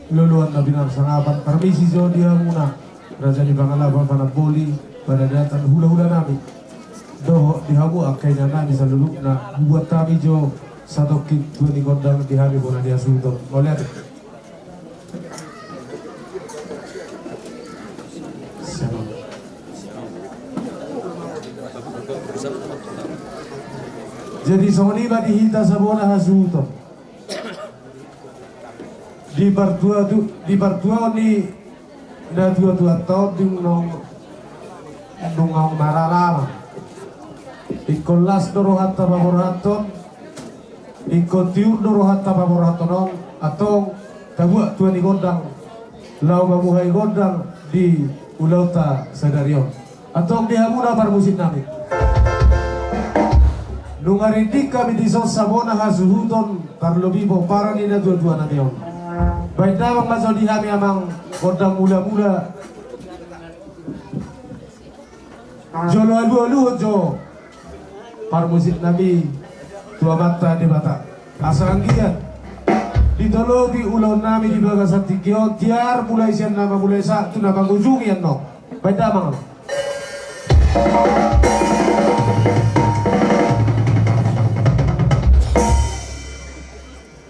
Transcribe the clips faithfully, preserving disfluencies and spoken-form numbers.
Loloan na pinarsangapan, parmisi jo di hamuna raja ni pangalapan, panamboli, paradaton, hulahula nami, dohot di hamu angka ina nami saluhutna. Hubuat hami jo satongkin tua ni gondang di hami bona ni hasuhuton. Mauliate. Jadi songon i ma di hita sabona hasuhuton. Di partua tu, di partuaon ni natuatuanta on dung naung, dung naung maralama. Ingkon las do rohanta paborhathon, ingkon tiur do rohanta paborhathon on, antong tabuat tua ni gondang laho mamuhai gondang di ulaonta sadari on. Antong di hamuna parmusik nami. Nunga rinding hami dison sabona hasuhuton, tarlobi pomparan ni natuatua nami on. Baen damang ma jo di hami amang gondang mulamula. Jolo alualuhon jo parmusik nami tu Amanta Debata. Asa anggiat ditolopi ulaon nami di bagasan tingki on, tiar mulai sian na mamulai sahat tu na mangujungi annon. Baen damang.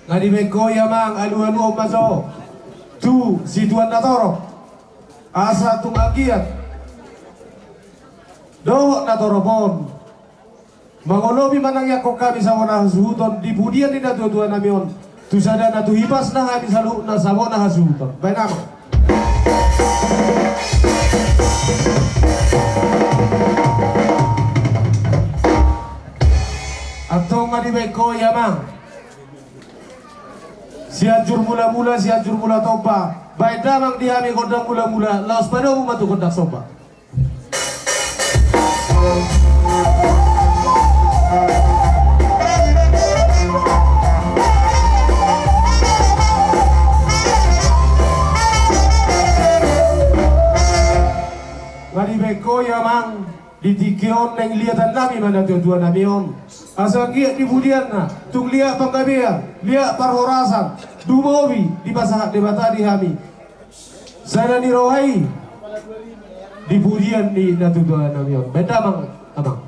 Nga dibaen ho i amang, alualuhon ma jo tu situan na torop. Asa tung anggiat dohot na torop on mangolopi manangiangkon hami sabona hasuhuton di pudian ni natuatua nami on, tu sadana tu hipasna hami saluhutna sabona hasuhuton. Baen damang. Antong nga dibaen ho i amang. Sianjur mulamula, Sianjur Mulatomba. Baen damang di hami gondang mulamula, laos padomu ma tu gondang somba. Nga dibaen ho i amang, di tingki on naeng liatan nami ma natuatua nami on. Asa anggiat di pudianna tung liat panggabean, liat parhorasan, dumobi dipasahat Debata di hami sada ni roha i di pudian ni natuatua nami on. Baen damang amang.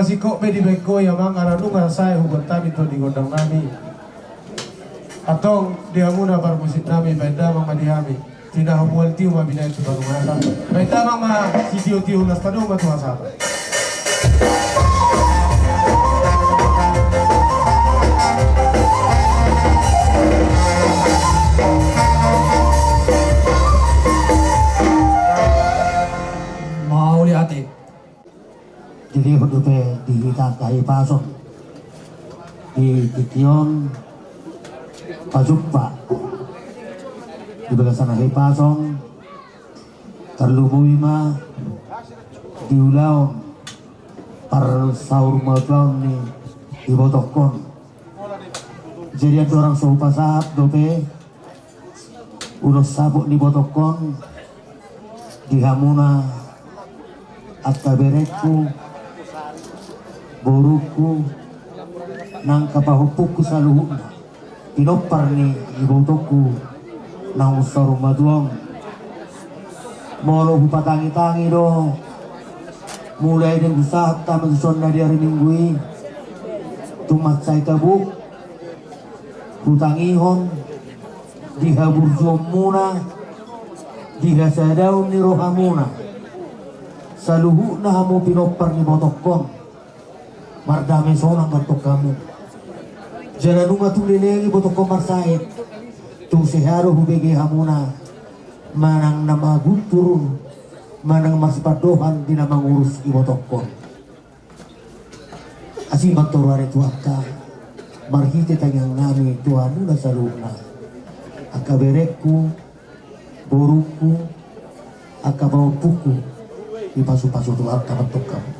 Singkop be dibaen ho i amang, ala nunga sae hubuat hami tu di gondang nami. Antong di hamuna parmusik nami, baen damang ma di hami. Tina hamual tiu ma binaen tu panungatan. Baen damang ma sitiotio, las padua ma tu hasahatan. Mauliate. Dilehon dope di hita angka hipason di tingki on, pajumpa di bagasan hipason, tarlumobi ma di ulaon parsaurmatuaon ni ibotongkon. Jadi andorang so hupasahat dope ulos saput ni ibotongkon di hamuna angka berengku, borungku, nang angka pahompungku saluhutna pinompar ni ibotongku naung saur matua on. Molo hupatangitangi do mulai di sahat hami tu son na di ari Minggu i, tung mansai tabo hutangihon di haburjuonmuna, di hasadaon ni rohamuna, saluhutna hamu pinompar ni ibotongkon, mardame sonang ma antong hamu. Jala nunga tung leleng ibotongkon marsae, tung sehat do hubege hamuna manang na maguntur, manang marsipandohan di na mangurus ibotongkon. Asi ma antong roha ni Tuhanta marhite tangiang nami tu hamuna saluhutna, angka berengku, borungku, angka pahompungku. Dipasupasu Tuhanta ma antong hamu.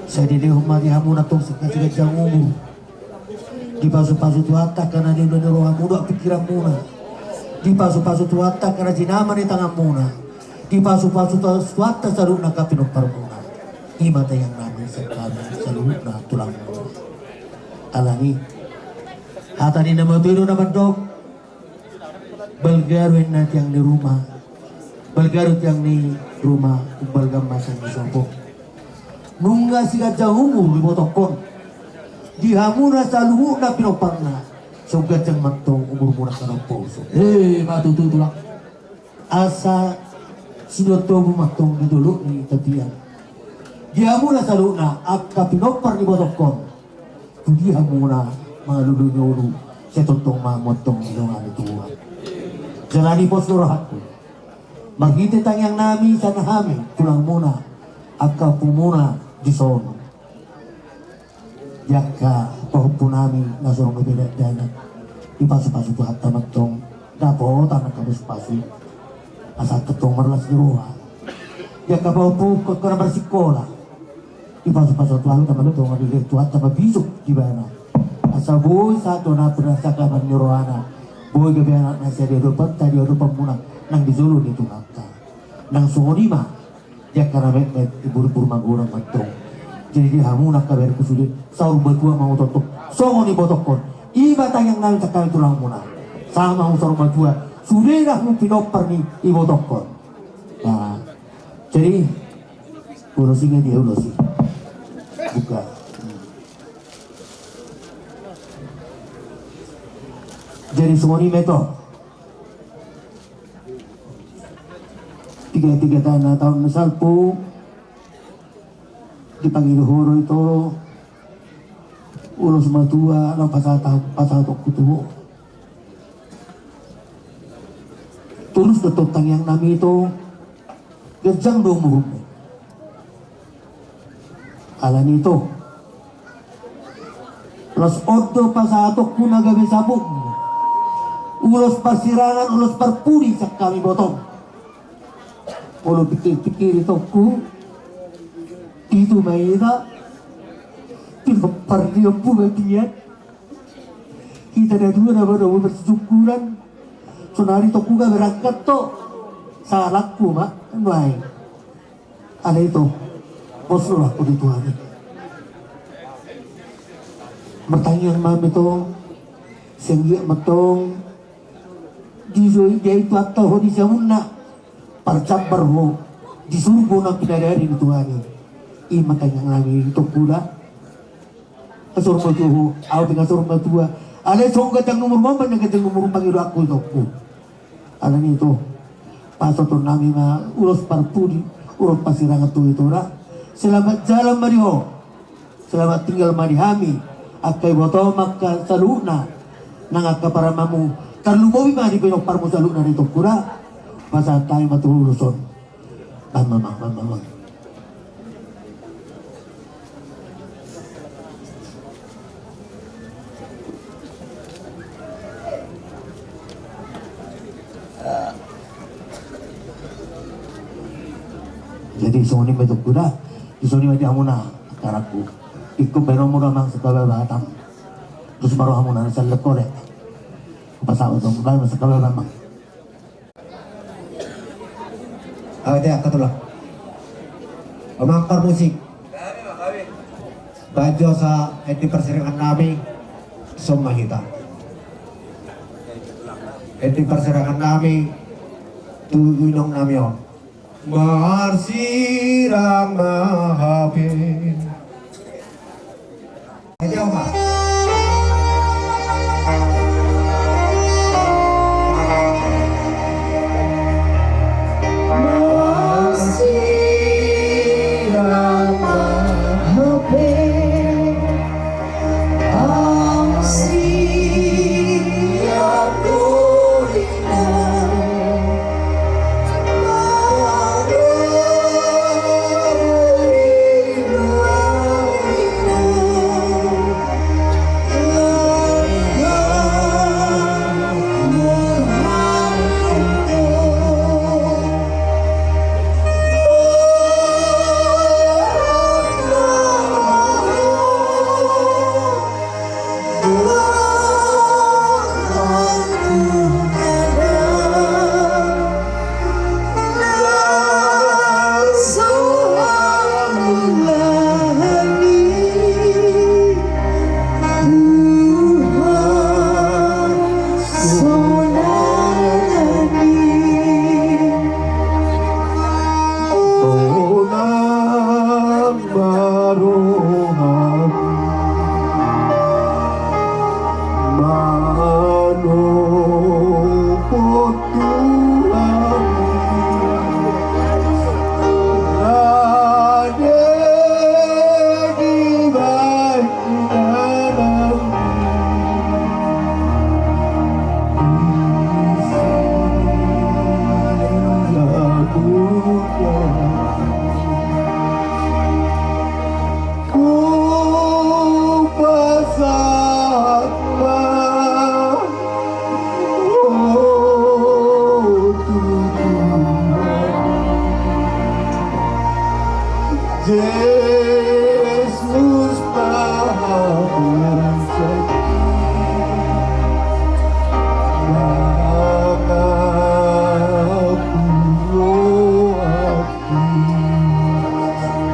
Sai dilehon ma di hamuna antong siganjang umur. Dipasupasu Tuhanta angka na niula ni rohamuna dohot pingkiranmuna. Dipasupasu Tuhanta angka na jinama ni tanganmuna. Dipasupasu Tuhanta saluhutna angka pinomparmuna. I ma tangiang nami sian hami saluhutna tulangmuna. Alani hata ni na matua do na mandok, balga do inna tiang ni ruma, balga do tiang ni ruma, umbalga ma sian ni sopo. Nunga siganjang umur ibotongkon di hamuna saluhutna pinomparna, sai ganjang ma antong umurmuna nangkin poso. E, ma tutu tulang. Asa sidohot tobu ma antong di dolok ni tapian. Di hamuna saluhutna angka pinompar ni ibotongkon, tu dia hamuna mangalului ngolu, sai tongtong ma hamu antong didongani Tuhan. Jala dipos do rohangku marhite tangiang nami sian hami tulangmuna, angka ompumuna dison. Di angka pahompu nami na so ro dope dakdanak, dipasupasu Tuhanta ma antong dapotan angka pasupasu, asa tongtong marlas ni roha. Di angka pahompu angka na marsikola, dipasupasu Tuhanta ma antong, dilehon Tuhanta ma bisuk di ibana, asa boi sahat tu na pinarsianggapan ni rohana, boi gabe anak na sai di adopanta, di adopanmuna nang di jolo ni Tuhanta. Nang songon i ma di angka na metmet, imbur-imbur magodang ma antong. Jadi di hamuna angka berengku sude saur matua ma hamu tongtong songon ibotongkon. I ma tangiang nami sian hami tulangmuna, sahat ma hamu saur matua sude hamu pinompar ni ibotongkon. Nah, jadi ulos i nunga diulosi. Buka. Jadi songon i ma ito. Piga-piga tana taon na salpu dipangido ho do ito ulos matua na pasahat, pasahatonku tu ho. Torus do antong tangiang nami ito, ganjang do umurmu. Alani ito, laos on do pasahatonku na gabe saputmu, ulos parsirangan, ulos parpudi sian hami ibotom. Molo pikir-pikir itongku, pitu ma hita, pinompar ni ompu ma pian. Hita na dua na baru marsisungkunan. Sonari itongku gabe berangkat to. Salahku ma nuaeng. Alai ito, pos rohangku di Tuhan i. Martangiang ma hami ito, sai anggiat ma antong dijou, dijou Tuhanta ho di jabunna, parjambar ho di surgo na pinadari ni Tuhan i. I ma tangiang nami, itongku da. Hasor matua ho, au pe hasor matua. Alai songon ganjang ni umur ma, ganjang ni umur pangidoanku, itongku. Alani i tu, pasahaton nami ma ulos parpudi, ulos parsirangan tu ho, ito da. Selamat jalan ma di ho. Selamat tinggal ma di hami, angka ibotom, angka saluhutna nang angka parumaenmu. Tarlumobi ma di pinomparmu saluhutna, itongku da. Pasahat hami ma tu ho ulos on. Amang, amang, amang, amang. Jadi songon i ma, itongku da. Di son i ma di hamuna, angka anakku. Ingkon baenonmu do, amang, sangkababa hatam. Terus ma rohamuna na sian Lengkole. Pasahat do, baen ma sangkababa, amang. Au, ate, angka tulang. Amang parmusik. Baen jo asa ending parsirangan nami. Son ma hita. Ending parsirangan nami tu inong nami on. Marsirang ma hape.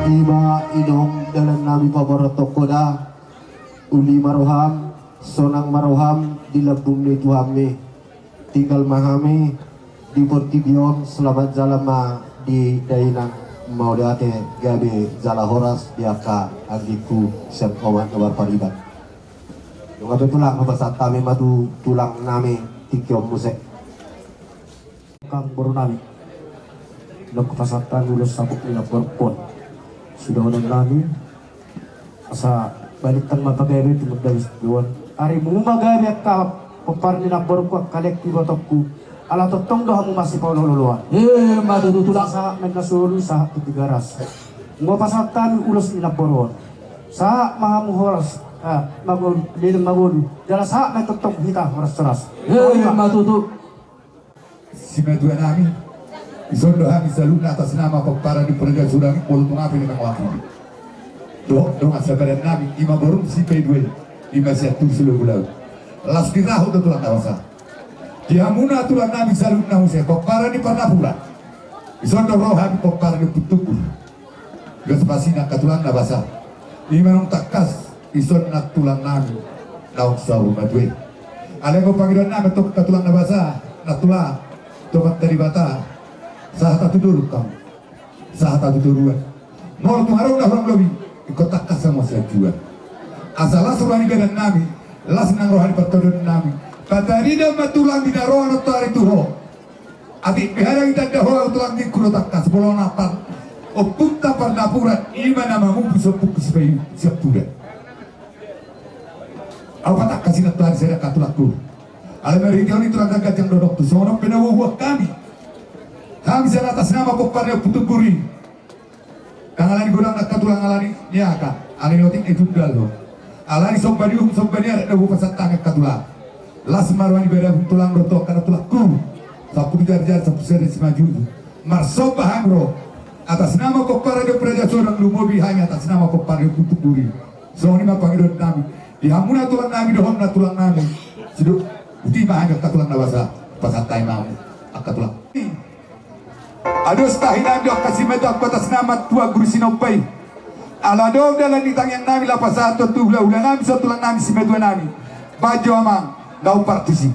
Ima inong dalan nami pamorathon ho da. Uli ma roham, sonang ma roham di lambung ni Tuhanmi. Tinggal ma hami di portibi on, selamat jalan ma di dainang. Mauliate, gabe jala horas di angka anggingku sian omak na marpariban. Dung gabe tulang, hupasahat hami ma tu tulang nami tingki on muse. Angka boru nami, nunga hupasahat hami ulos saput ni namborungkon. Suda onan nami, asa balintang ma pagabe tumundalhon. Ari muna ma gabe angka pomparan ni namborungku, angka lean ni ibotongku. Ala tongtong do hamu masipaolooloan. Ima tutu, tulang. Sahat ma na solu, sahat tu Tigaras. Nunga hupasahat hami ulos ni namboru on. Sahat ma hamu horas, ah, mangolu, leleng mangolu. Jala sahat ma tongtong hita horas-horas. Ima tutu. Simatua nami, dison do hami saluhutna atas nama pomparan ni Praja Surangin, molo tung ape na manguapi. Dohot dongan sabadan nami, ima borum si P dua, ima sian Tusi Lobulab. Laos dirahut do tulang na basa. Di hamuna tulang nami saluhutna muse, pomparan ni Parnapuran. Dison do ro hami pomparan ni Ompu Tumbur. Gas pasina angka tulang na basa. Ima naung tangkas, dison nang tulang nami naung saur matua i. Alai anggo pangidoan nami tu angka tulang na basa, na tulang, tu Amanta Debata, sahat tu dolok hamu, sahat tu toruan. Molo tung adong na hurang lobi, ingkon tangkas hamu sian jua. Asa las roha ni badan nami, las nang roha ni partondion nami. Patarida ma tulang di na ro annon toari tu ho. Atik pe hea ditanda ho ahu tulang, tingku do tangkas, molo na par-, ompunta Pardapuran, i ma na mamupus ompungku Sipayu, Siampudan. Ahu patangkas inanta di sada angka tulangku. Alai marhite on i tulang, ganjang do dok tu, songon on pe na huboan hami. Hami sian atas nama pompar ni Ompu Tumbur i. Ndang ala ni godang angka tulang, ala ni aha, ala ni otik na itundalhon. Ala ni somba ni uhum, somba ni adat do hupasahat hami angka tulang. Las ma roha ni badan tulang dohot ho angka na tulangku. Sampulu jari-jari, sampulu sada simanjujung. Marsomba hami ro. Atas nama pomparan ni Ompu Raja Sodang, lumobi hami atas nama pomparan ni Ompu Tumbur i. Songon i ma pangidoan nami. Di hamuna tulang nami dohot na tulang nami. Sidok uti ma hami angka tulang na basa. Pasahat hami ma hamu angka tulang. Ados tahi nami do angka simatuangku atas nama Tuan Guru Sinomba i. Ala do dalan ni tangiang nami laho pasahathon tu hula-hula nami, songon tulang nami, simatua nami. Bahen jo amang, na umpar tusi.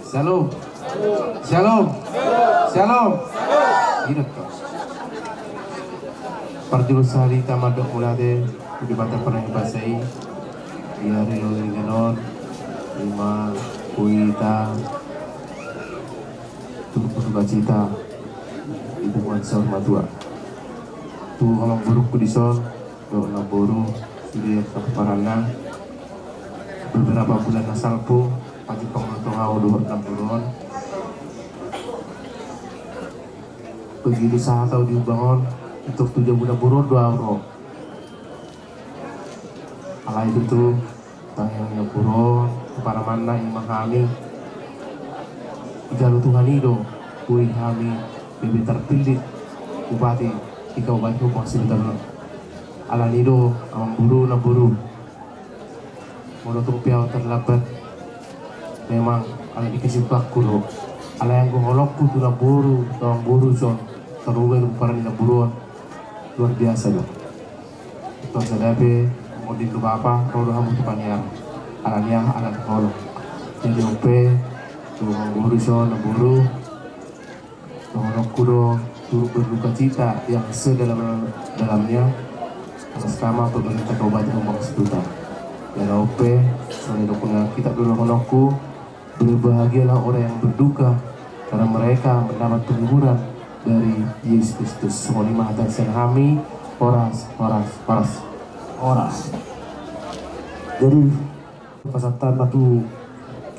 Syalom. Syalom. Syalom. Parjolo sahali hita mandok mauliate tu Debata Parnabiasa i di ari na uli on, ima hita turpuk sukacita di punguan saur matua. Tu amangborungku dison, dohot namboru, sude angka pomparanna. Beberapa bulan na salpu, pajumpang ma tong ahu dohot namboru on. Begitu sahat ahu di Humbang on, tok tu jabu namboru on do ahu ro. Alai tutu, tangiang ni namboru on, paramanna ima hami. Dijalo Tuhan i do, boi hami boi terpilih bupati di Kabupaten Humbang Sibutar on. Alani do, amangboru, namboru. Molo tung pe ahu terlambat, memang alani kesibukanku do. Alai anggo holongku tu namboru, tu amangboru dison, terlebih tu pomparan ni namboru on, luar biasa do. Tung sada pe, molo di tu bapa, ro do hamu tu paniar. Alani aha, alani holong. Jadi on pe, tu amangboru dison, namboru, dohononku do, turut berduka cita yang sedalam-dalamnya atas nama pemerintah Kabupaten Humbang Sibutar. Jala on pe, songon na didok ni Alkitab do dohononku, berbahagialah orang yang berduka, karena mereka mendapat penghiburan dari Yesus Kristus. Songon i ma hata sian hami, horas, horas, horas. Horas. Jadi, pasahat ma tu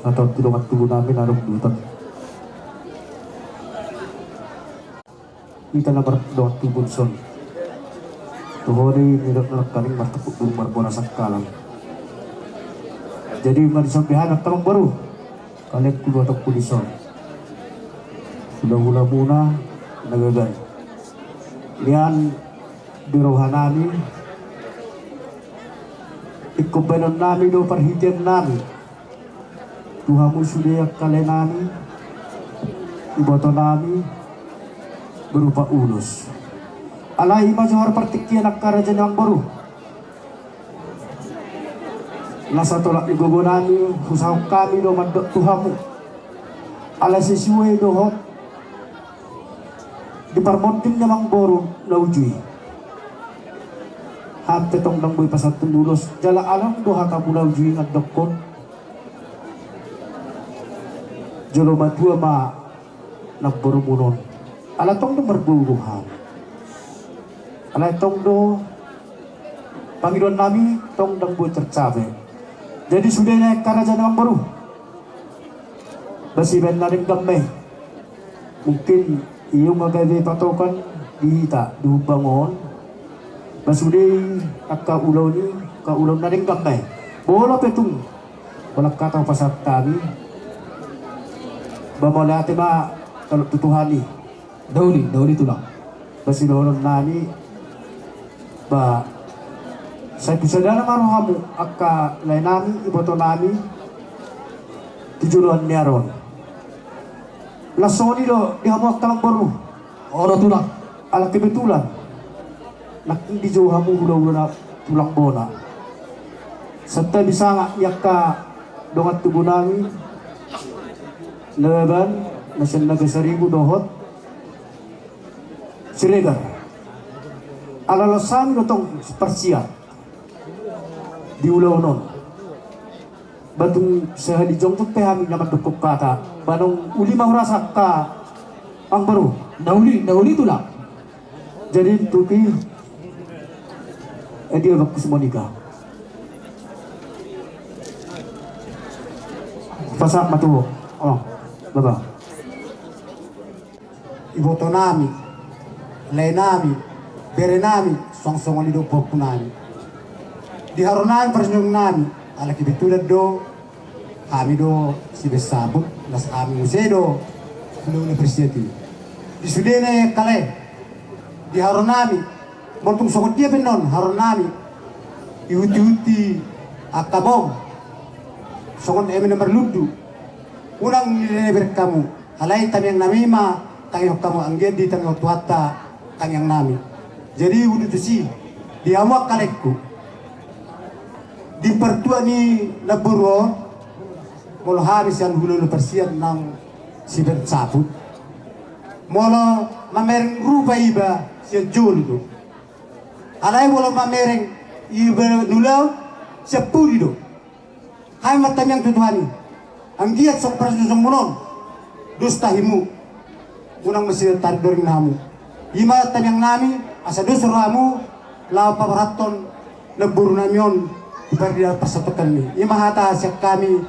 hata tu dongan tubu nami na adong di huta. Hita na mardongan tubu dison. Tu ho do i nidok na nangkaning martopuk burung marbona sangkalan. Jadi, ima dison be hami angka amangboru, kaleangku dohot amangku dison, hula-hulamuna na gagan. Nian di roha nami, ingkon baenon nami do parhitean nami tu hamu sude angka lae nami, iboto nami, berupa ulos. Alai ima johar partingkian angka raja ni amangboru. Na satolap ni gogo nami, husahahon hami do mandok tu hamu. Alai sesuai dohot di parmonding ni amangboru na uju i. Hami pe tong ndang boi pasahathon ulos, jala alana do hatamu na uju i ngandokhon. Jolo matua ma namborumuna on. Ala tong do marboru hami. Ala tong do pangidoan nami tong ndang boi tercapai. Jadi sude na angka raja ni namboru. Ba sibaen na denggan ma i. Mungkin i nunga gabe patokan di hita di humbang on. Ba sude i angka ulaon i, angka ulaon na denggan ma i. Molo pe tung, molo angka tahu pasahat hami. Ba mauliate ma tolhon tu Tuhan i. Dauli, dauli tulang. Ba sidohonon nami. Ba sai tu sadana ma rohamu angka lae nami, iboto nami. Tu joloan ni ari on. Las songon i do di hamu angka namboru. Olo tulang. Ala kebetulan nangkin dijou hamu hulahula na tulang bona. Santabi sanga ni angka dongan tubu nami. Nababan, na sian Nagasaribu dohot Siregar. Ala las hami do tong parsiat di ulaon on. Ba tung sahali jongjong pe hami na mandokkon hata. Ba naung uli ma hurasa angka namboru. Na uli, na uli tulang. Jadi tuki. Eh, dia bagus Monika. Pasahat ma tu. Oh, baba. Iboto nami, lae nami, bere nami, songon songon i do pahompu nami. Di haroro nami parjolo nami, ala kebetulan do hami do sibaen saput, las hami muse do hulahula parsiat i. Di sude na angka lae, di haroro nami, molo tung songon dia pe annon haroro nami, ihutihut angka bom, songon eme na marlundu, unang nilele bereng hamu. Alai tangiang nami ma, tangihon hamu anggiat ditangihon Tuhanta tangiang nami. Jadi uduti si, di hamu angka laengku. Di partua ni namboru on, molo hami sian hulahula parsiat naung sibaen saput. Molo mamereng rupa iba sian jolo do. Alai molo mamereng iba ni ulaon sian pudi do. Hami martangiang tu Tuhan i. Anggiat songon parjongjongonmuna on dos tahimu. Unang muse tarik doring hamu. I ma tangiang nami, asa dos rohamu, laho paborhathon namboru nami on di pardidalan parsatongkinan i. I ma hata sian hami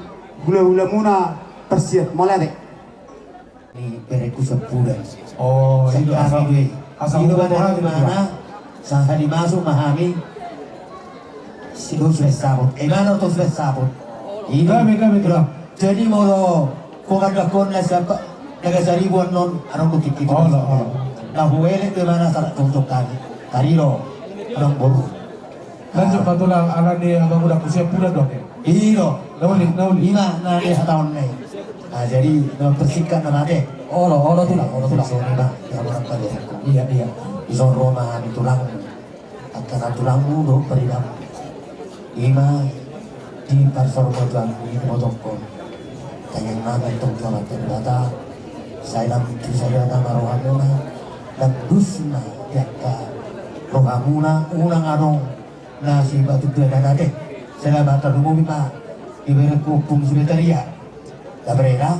hulahulamuna parsiat. Mauliate. Ni berengku Sampudan. Oh, i do. Asa, asa i do. Sahali masuk ma hami. Si dos sibaen saput. Eh, mana dos sibaen saput? I do. Gabe, gabe, tulang. Jadi molo huhadangkon na siapa? Nagasaribu annon, adong do tingki. Olo, olo. Na huelek do mana salah tontok kami. Tadi do. Adong boru. Lanjut ma tulang, ala ni abang uda ku siap pulang dong ya. I do. Na uli, na uli. I ma na di hataon na i. Ah, jadi na persingkat nama deh. Olo, olo tulang, olo tulang. Sorry, Bang. Ya, orang tadi. Iya, iya. Dison ro ma hami tulang. Angka na tulangmu dohot paridangmu. I ma di parsaulian ni ibotoku on. Tangiang nami antong tu Amanta Debata. Sai lam tu sadana ma rohamuna. Lam dus ma di angka rohamuna, unang adong na sipatutuanan ate. Selamat tarlumobi ma di berengku Ompung Sibetaria. Taberena,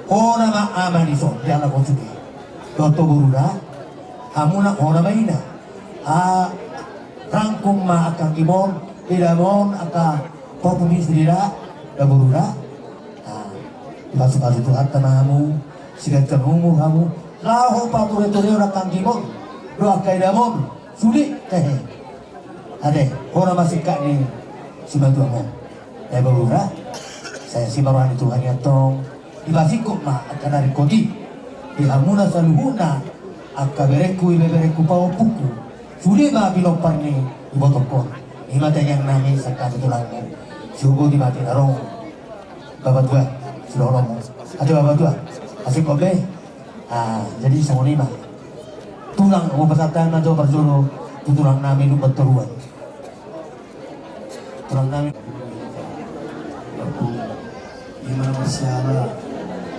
hona ma ama dison, di anak on sude. Dohot boru da, hamuna hona ma ina. Ah, rangkum ma angka anggi on, ida on, angka pahompu ni sude da, da boru da. Ah, dipasupasu Tuhanta ma hamu, siganjang umur hamu, laho patureturehon angka anggi on, dohot angka ida on, sude, hehe. Ate, hona ma singkat ni simatuam on. Dai boru da, sai asi ma roha ni Tuhan i antong, dipasingkop ma angka na ringkot i. Di hamuna saluhutna, angka berengku, ibeberengku, pahompungku. Sude ma pinompar ni ibotoku on. I ma tangiang nami sian hami tulangmu. Sihuboto ma di na ro. Bapatua, sidohononmu. Ate bapatua. Asing kobe. Ah, jadi songon i ma. Tulang, hupasahat ma jo parjolo tu tulang nami Lumban Toruan. Tulang nami. Ima na marsiala,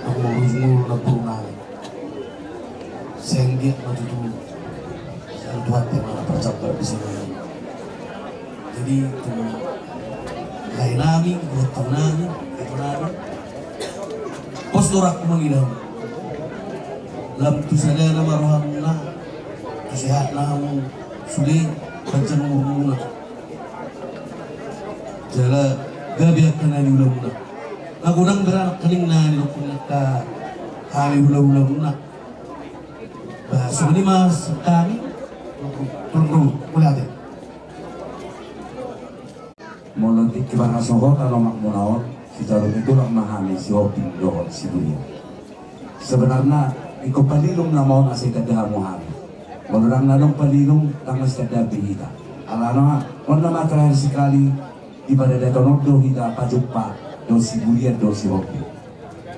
na mangurus-ngurus na boru nami. Sai anggiat ma tutu. Sai Tuhan pe ma na parjambar di sini. Jadi tu lae nami, boru nami, itu nami. Pos Torang mangida hamu. Lam tu sada nama rohamuna, tu sehat na hamu sude, panjang umurmuna. Jala gabe angka na niulamuna. Na godang beranak kaning na nidokon angka hami hulahulamuna. Bah, songon i ma sian hami. Turun dulu, mulai. Molo tingki marhasohotan omakmuna on, sitaruhon tulang ma hami Sihombing dohot Sibulian. Sebenarna ingkon palilung nama on asa itanda hamu hami. Molo ndang na adong palilung, ndang na sitanda be hita. Alana on nama terakhir sekali di paradaton on do hita pajumpa dohot Sibulian dohot Sihombing.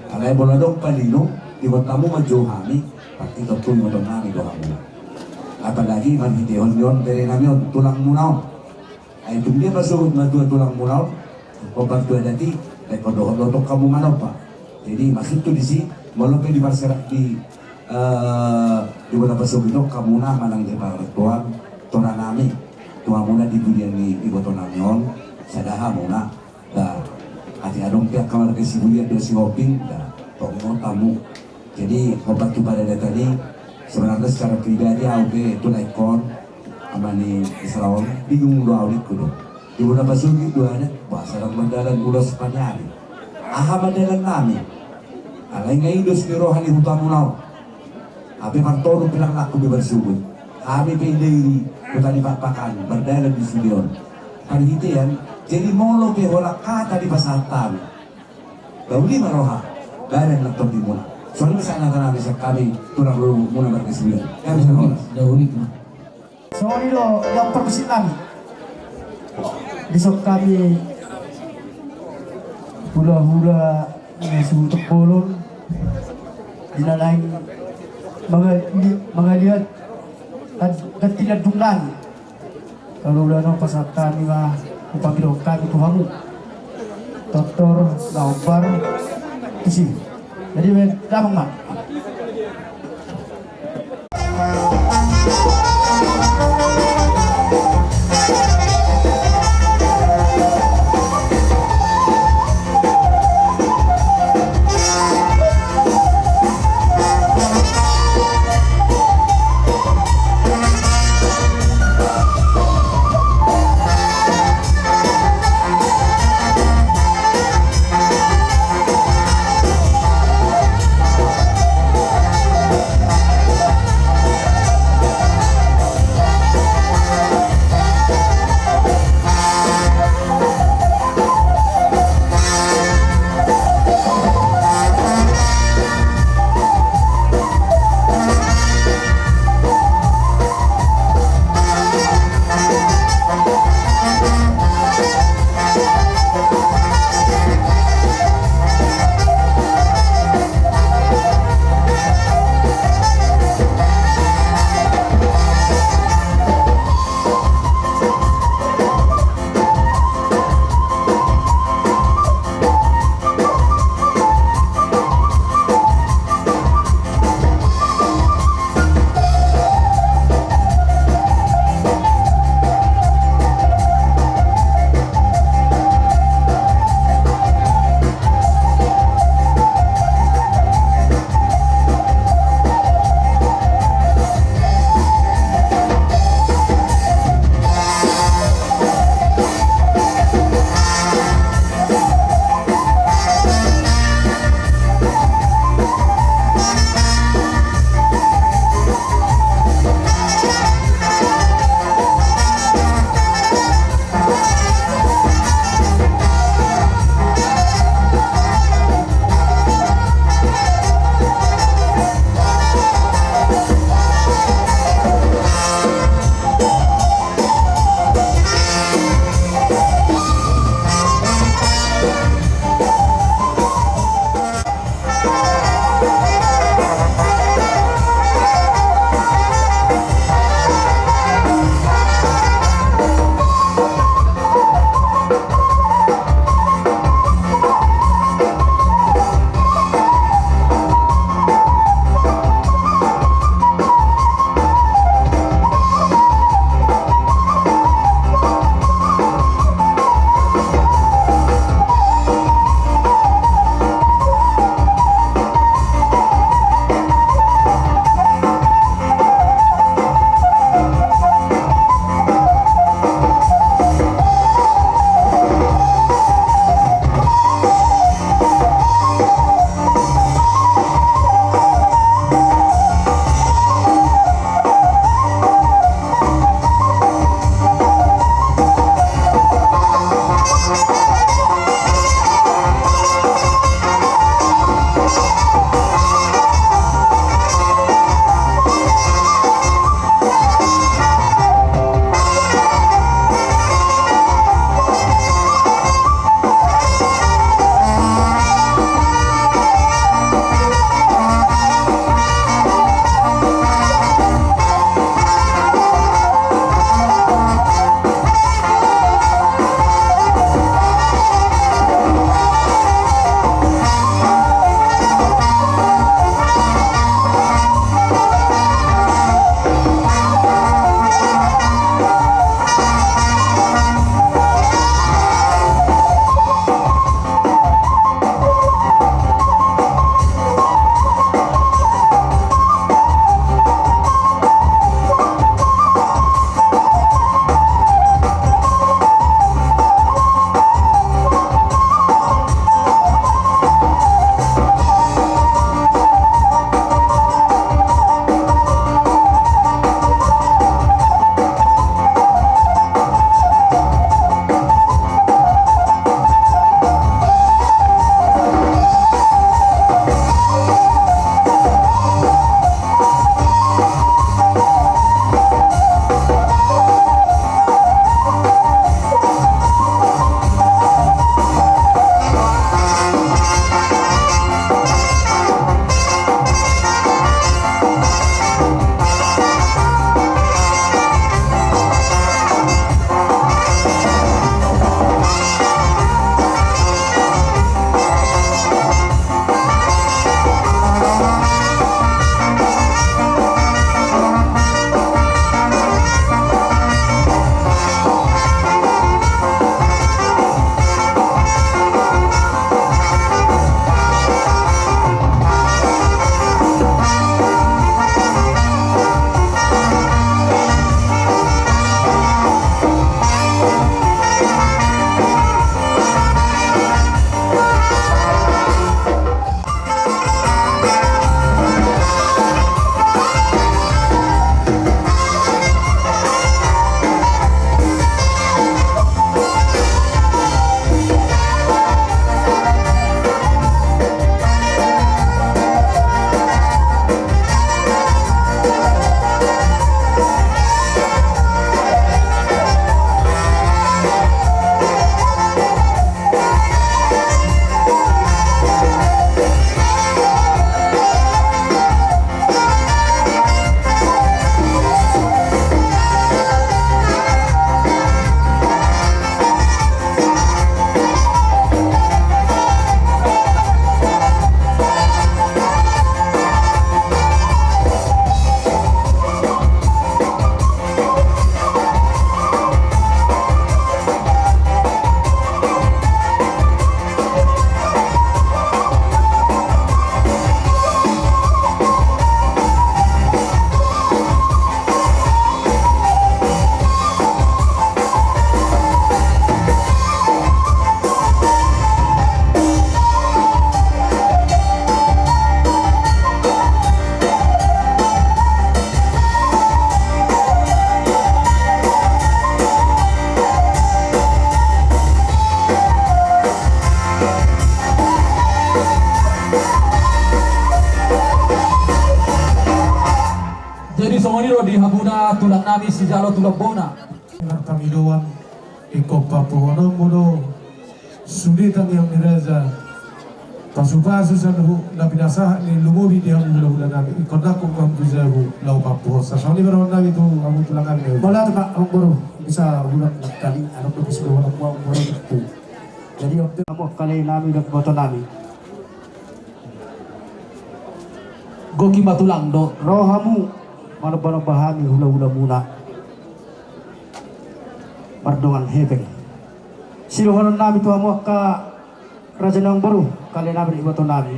Alai molo adong palilung, diboan hamu ma jo hami, pasti tontu diboan nami do hamu. Apalagi marhitehon ni on bere nami on, tulangmuna on. Ai tung dia pasogot matua tulangmuna on, hombar tu adat i, baen dohot do tong hamu manomba. Jadi maksudhu disi, molo pe diparserak di, eh, di bona pasogot i tong hamuna manang di partoan, tora nami, tu hamuna di budian ni iboto nami on, sada hamuna, da, ate adong pe angka marga Sibulian dohot Sihombing, da, tong ingot hamu. Jadi, hombar tu paradatan i, sebenarna secara pribadi au pe tu na ingkon, ama ni Isra on, bingung do au ningku do. Di bona pasogot do adat, bah, sadang mardalan ulos paniari. Aha ma dalan nami? Alai nga i dos ni roha ni hutamuna on. Hape martoru pe ndang laku be marsogot. Hami pe i dairi, huta ni Pakpakan, mardalan di sude on. Parhitean, jadi molo pe holan hata dipasahat hami. Bauli ma roha, badan na tondimuna. Songon i ma sahat ni hata nami sian hami, tulang rorobotmuna marga Sibulian. Hami sian horas. Songon i do, di ampar musik nami. Dison hami hulahula na suhut bolon. Di na lain mangali-, mangaliat ad-, ganti landung nami. Molo ulaon on pasahat hami ma, hupaboa hami tu hamu. Tortor na hombar tusi. Jadi, baen damang ma. Nami sijalo tulang bona. Marpangidoan, ingkon pampuhononmu do sude tangiang ni raja. Pasupasu saluhut na pinasahat ni, lumobi di hamu hulahula nami, ingkon nangkok hamu tu jabu laho pampuhon. Songon i ma dohonon nami tu hamu tulang nami. Mauliate ma amang boru, bisa ulang kali, anak do bisa dohonon ma amang boru tu. Jadi, oke, hamu angka lae nami dohot iboto nami. Goki ma tulang do. Ro hamu manombanomba hami hulahulamuna mardongan hepeng. Sidohonon nami tu hamu angka raja ni amang boru, angka lae nami dohot iboto nami.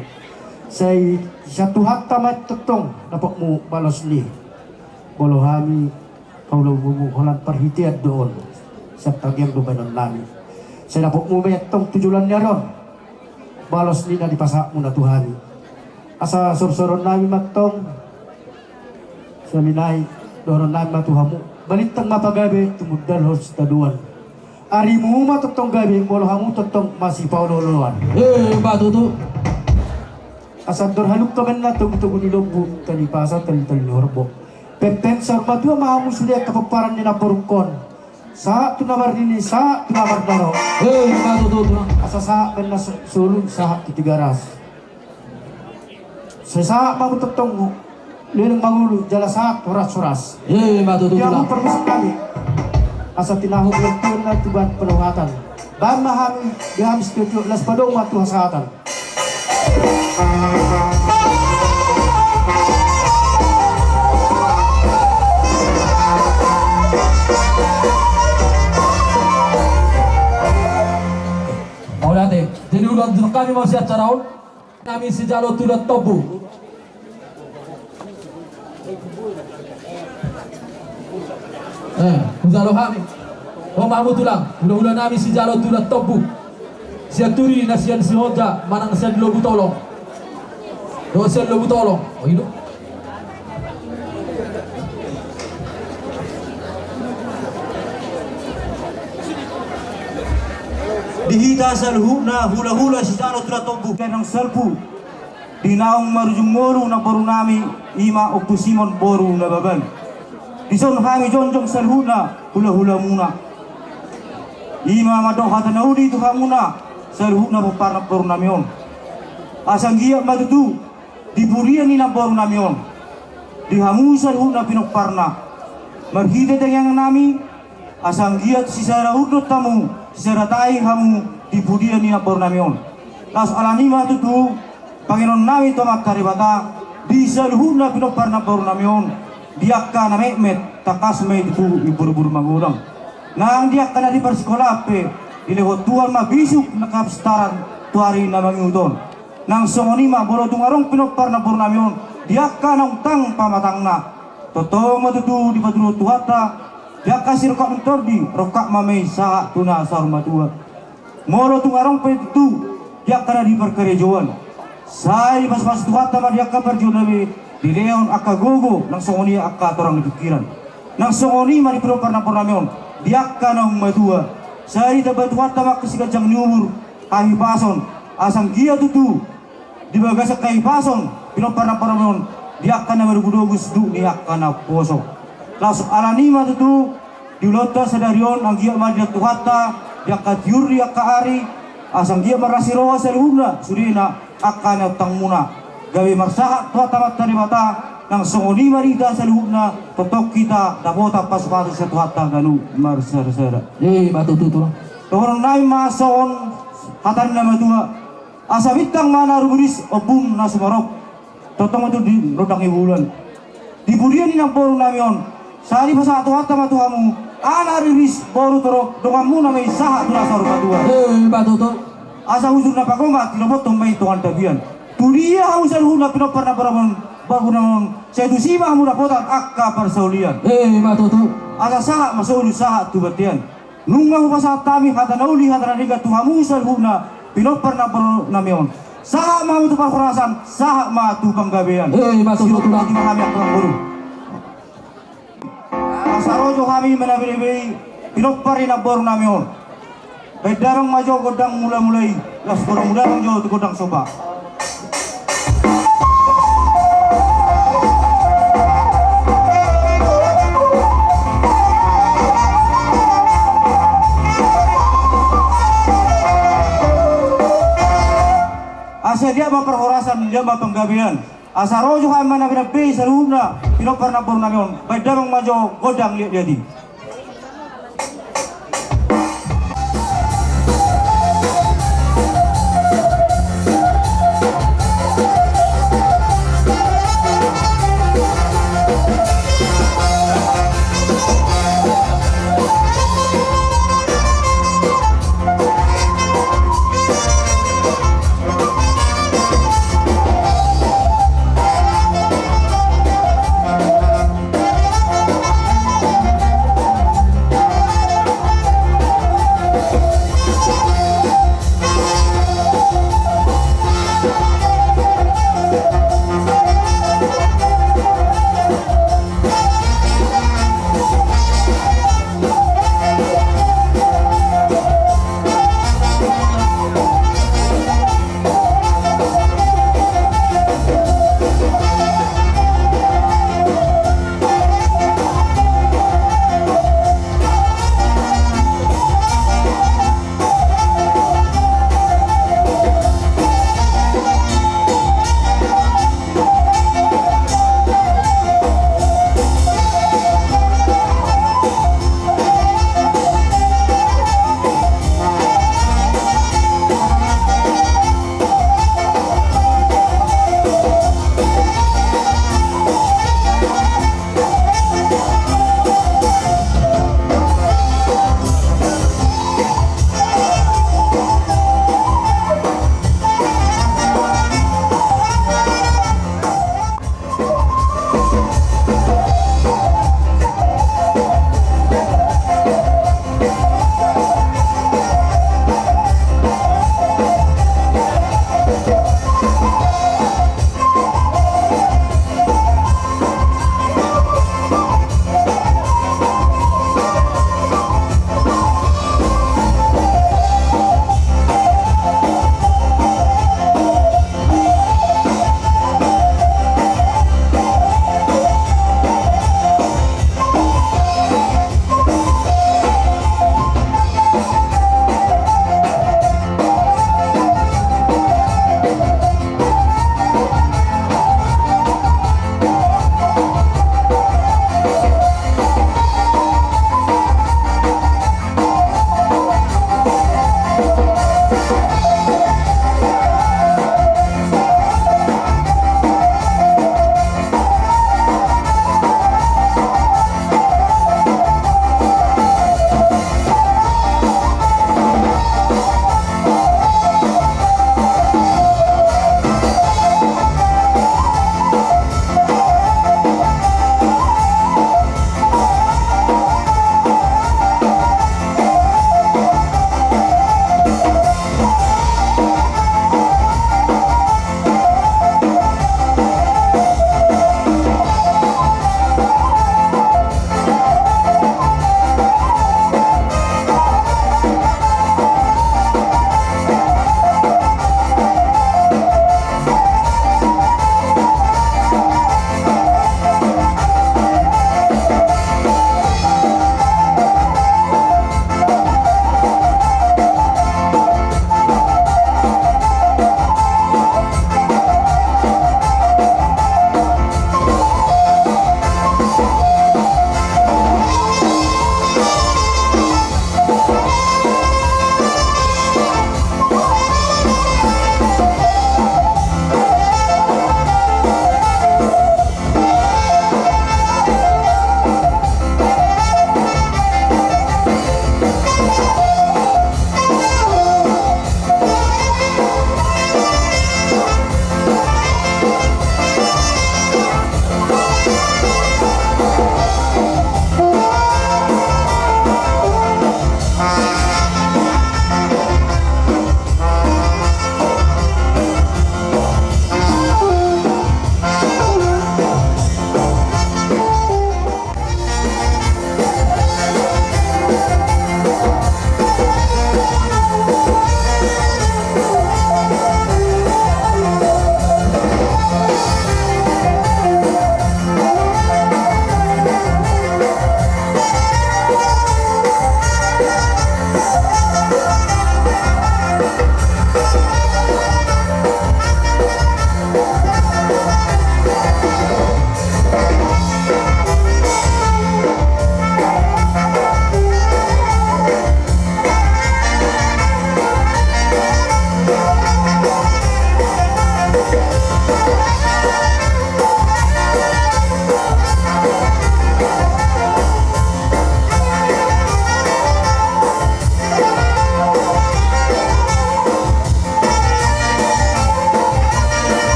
Sai sian Tuhanta ma tongtong dapotmu balos ni. Molo hami haulahulamuna holan parhitean do on. Sian tangiang do baenon nami. Sai dapotmu ma tong tu joloan ni ari on balos ni na dipasahatmuna tu hami. Asa sorsoron nami ma tong. Songon i nai, dohonon nami ma tu hamu. Balintang ma pagabe, tumundalhon sitadoan. Arimu ma tongtong gabe, molo hamu tongtong masipaolooloan. Eh, ba tutu. Asa andor halumpang ma na togutogu ni lombu, tali pasa, tali, tali ni horbo. Pempeng saur matua ma hamu sude angka pomparan ni namborungkon. Sahat tu na marnini, sahat tu na marnono. Eh, ba tutu, tulang. Asa sahat ma na so-, solu, sahat tu Tigaras. Sai sahat ma hamu tongtong leleng mangolu, jala sahat horas-horas. Eh, ba tutu, tulang. Di hamu parmusik nami. Asa tinahu bulan tuan na tuban penauhatan. Baen ma hami, di hami setiotio, las padong ma tu hasahatan. Mauliate. Jadi, ulang juruk kami masih acara on. Nami sijalo tulang tombu. Eh, hujalo hami. Ho ma hamu tulang, hulahula nami sijalo tulang tombu. Sian Turi na sian Sihonja, manang sian Lobu Tolong. Dohot sian Lobu Tolong. Oh, i do. Di hita saluhutna hulahula sijalo tulang tombu, nang salpu. Di naung marujung ngolu namboru nami, i ma Ompu Simon boru Nababan. Dison hami jongjong saluhutna hulahulamuna. I ma mandok hata na uli tu hamuna saluhutna pomparan namboru nami on. Asa anggiat ma tutu di pudian ni namboru nami on, di hamu saluhutna pinomparna, marhite tangiang nami, asa anggiat sisada urdot hamu, sisada tahi hamu di pudian ni namboru nami on. Laos alani ma tutu pangidoan nami tu Amanta Debata, di saluhutna pinompar namboru nami on, di angka na metmet, tangkas ma i tutu i borbor magodang. Nang di angka na di parsikolaan pe, dilehon Tuhan ma bisuk na kapintaran tu ari na mangihut on. Nang songon i ma molo tung adong pinompar namboru nami on, di angka naung tang pamatangna, tongtong ma tutu dipatuduhon Tuhanta, di angka sirongkap ni tondi, rongkap ma i sahat tu na saur matua. Molo tung adong pe tutu di angka na di parkarejoan, sai dipasupasu Tuhanta ma di angka parjualan na be, dilehon angka gogo, nang songon i angka torang ni pingkiran. Nang songon i ma di pinompar namboru nami on, di angka naung matua, sai ditamba Tuhanta ma angka siganjang ni umur, hahipason, asa anggiat tutu di bagasan hahipason pinompar namboru nami on, di angka na madogudogu siduk ni angka na poso. Laos alani ma tutu di ulaonta sadari on, anggiat ma didok Tuhanta di angka tiur, di angka ari, asa anggiat marlas ni roha saluhutna sudena angka na iuntangmuna. Gabe marsahat Tuhanta Amanta Debata, nang songon i ma di hita saluhutna, tongtong hita dapotan pasupasu sian Tuhanta ganup marsadasada. Eh, ba tutu, tulang. Dohonon nami ma songon hata ni na matua. Asa bintang ma na rumiris, ombun na sumorop, tongtong ma tutu di rondang ni bulan. Di pudian ni namboru nami on, sai dipasahat Tuhanta ma tu hamu anak riris, boru torop, donganmuna ma i sahat tu na saur matua. Eh, ba tutu. Asa hujur na pagomat, didapothon ma i tongan tapian. Tu dia hamu saluhutna pinompar namboru nami on, sai tusi ma hamu dapotan angka parsaulian. Eh, ba tutu. Asa sahat ma solu sahat tu bontean. Nunga hupasahat hami hata na uli, hata na denggan tu hamu saluhutna pinompar namboru nami on. Sahat ma hamu tu parhorasan, sahat ma tu panggabean. Eh, ba tutu, tulang. Siroti ma hami angka namboru. Asa ro jo hami manabe-nabe pinompar ni namboru nami on. Baen damang ma jo gondang mula-mula i, laos gondang mula damang jo tu gondang somba. Liat ma parhorasan, liat ma panggabean. Asa ro jo hami manambahambahai saluhutna pinompar namboru nami on. Baen damang ma jo gondang liat-liat i.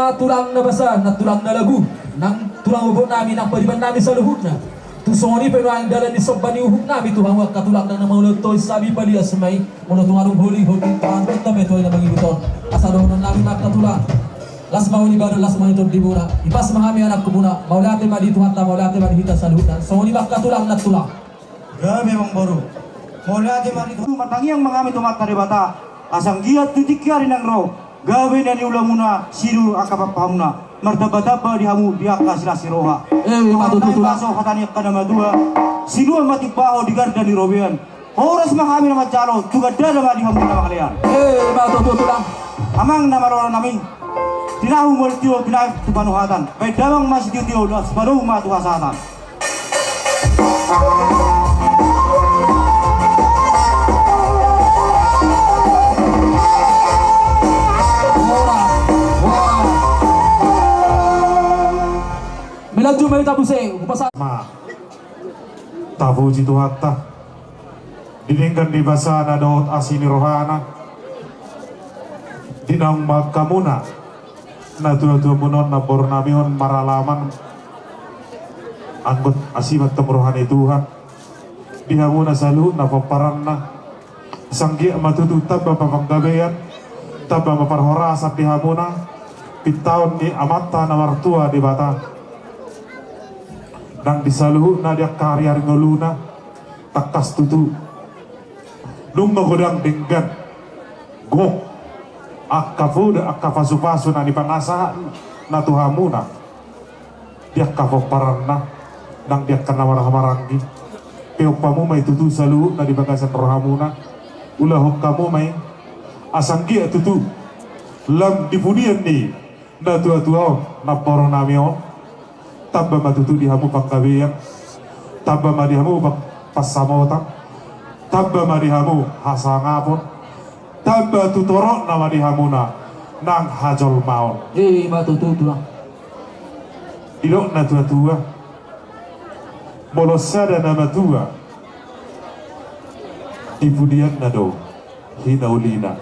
Tulang na basa, na tulang na lagu, nang tulang bobot nami, nang pariban nami saluhutna. Tu songon i pe nuaeng dalan ni somba ni uhum nami tu hamu angka tulang, nang na mangulahon tois, sabi palias ma i. Molo tung adong holi, holi tangan, tangan, tangan, tangan, tangan, asa dohonon nami ma angka tulang. Las ma uli badan, las ma uli tondimuna. Ipas ma hami anakkumuna. Mauliate ma di Tuhanta, mauliate ma di hita saluhutna. Songon i ma angka tulang, nang tulang. Gabe, amang boru. Mauliate ma di Tuhan. Martangiang ma hami tu Amanta Debata, asa anggiat tu tingki ari naeng ro gabe na niulamuna, siru angka pampahamuna, martambatamba di hamu di angka silas ni roha. Eh, ima tutu, tulang. Baso hata ni angka na matua: Sinuan ma timbahon di garda ni robean, horas ma hami na manjalo tu gandana ma di hamu na mangalean. Eh, ima tutu, tulang. Amang na maroro nami, tinahu ma tio, tinahu tu panuhatan, baen damang ma sitiotio, las padomu ma tu hasahatan. Melanjut ma hita muse, hupasahat. Ma, tapuji Tuhanta di denggan ni basana dohot asi ni rohana, di naung ma angka muna na tuatua muna on, namboru nami on, maralaman anggo asi ma antong roha ni Tuhan di hamuna saluhutna pomparanna. Asa anggiat ma tutu tamba ma panggabean, tamba ma parhorasan di hamuna, pintaon ni Amanta na martua Debata. Nang di saluhutna di angka ariari ngoluna, tangkas tutu nunga godang denggan, gok angka poda, angka pasupasu na nipangasahon na tu hamuna di angka pomparanna, nang di angka na marhahamaranggi. Peop hamu ma i tutu saluhutna di bagasan rohamuna, ulahon hamu ma i, asa anggiat tutu lam di pudian ni na tuatua on, namboru nami on, tamba ma tutu di hamu panggabean, tamba ma di hamu pa-, pansamotan, tamba ma di hamu hasangapon, tamba tu torop nama di hamuna nang hajolmaon. Ima tutu, tulang. Didok na tuatua, molo sada na matua, di pudianna do hinaulina.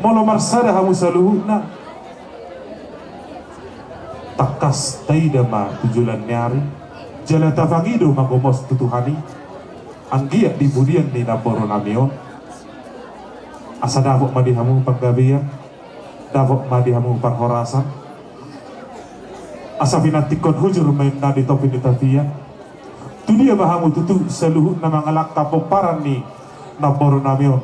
Molo marsada hamu saluhutna, tangkas taida ma tu joloan ni ari, jala tapangido ma gomos tu Tuhan i, anggiat di pudian ni namboru nami on, asa dapot ma di hamu panggabean, dapot ma di hamu parhorasan, asa pinantikkon hujur ma inna di topi ni tapian. Tu dia ma hamu tutu saluhutna mangalangka pomparan ni namboru nami on,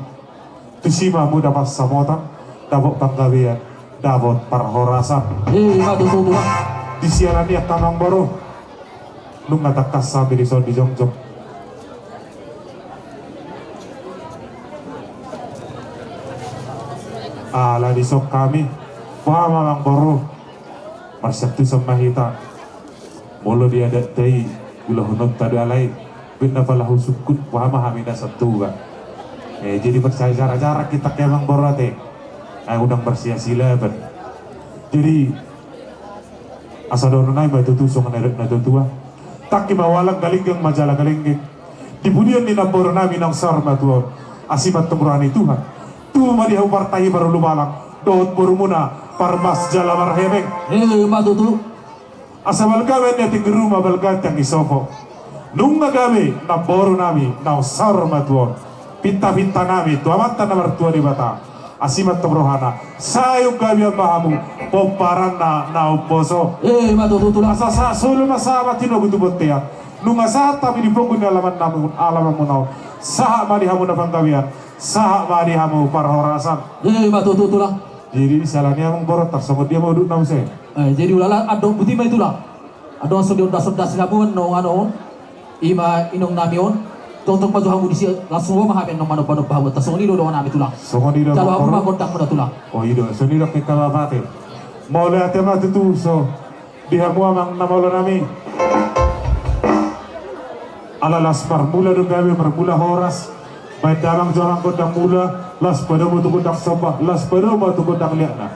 tusi ma hamu dapot pansamotan, dapot panggabean, dapot parhorasan. Ima tutu, tulang. Di sialan i, amang boru, nunga tangkas hami dison dijongjong. Ala dison hami, boha ma, amang boru, marsiantusan ma hita. Molo di adatta i, ulahononta do alai, baen na pala husungkun, boha ma hami na santuba. Eh, jadi marsiajarajarak hita, amang boru, ate. Ai unang marsiasilaban. Jadi, asa dohonon nami ma tutu songon na nidok na tuatua: Tangki ma ualang, galinggang ma jala galenggeng. Di pudian ni namboru nami naung saur matua on, asi ma antong roha ni Tuhan. Tubu ma di hamu partahi parulubalang dohot borumuna parmas jala marhepeng. Ima tutu. Asa balga ma inna tiang ni ruma, balga tiang ni sopo. Nunga gabe namboru nami naung saur matua on pintapinta nami tu Amanta na martua Debata, asi ma antong rohana, sai umgabean ma hamu pomparanna na umposo. Ima tutu, tulang. Asa sahat solu ma sahat ma tinogu tu bontean. Nunga sahat hami di pogu ni alaman nami, alamanmuna on, sahat ma di hamu na panggabean, sahat ma di hamu parhorasan. Ima tutu, tulang. Jadi di sialan i, amang boru, tarsongon dia ma udutna muse? Eh, jadi ulala, andok, boti ma i, tulang. Andok, songon dia ondas-ondas ni hamu, andok, anu on, ima inong nami on. Tongtong ma jo hamu disi, langsung ro ma hami annon manomba-nomba hamu. Tarsongon i do dohonon nami, tulang. Songon i do, amang boru. Jalo hamu ma gondangmuna, tulang. Oh, i do, songon i do, hita ma pate. Mauliate ma tutu, so. Di hamu amang na malo nami. Ala las marmula do gabe, marmula horas. Baen damang jo, amang, gondang mula, las padomu tu gondang somba, las padomu tu gondang liatna.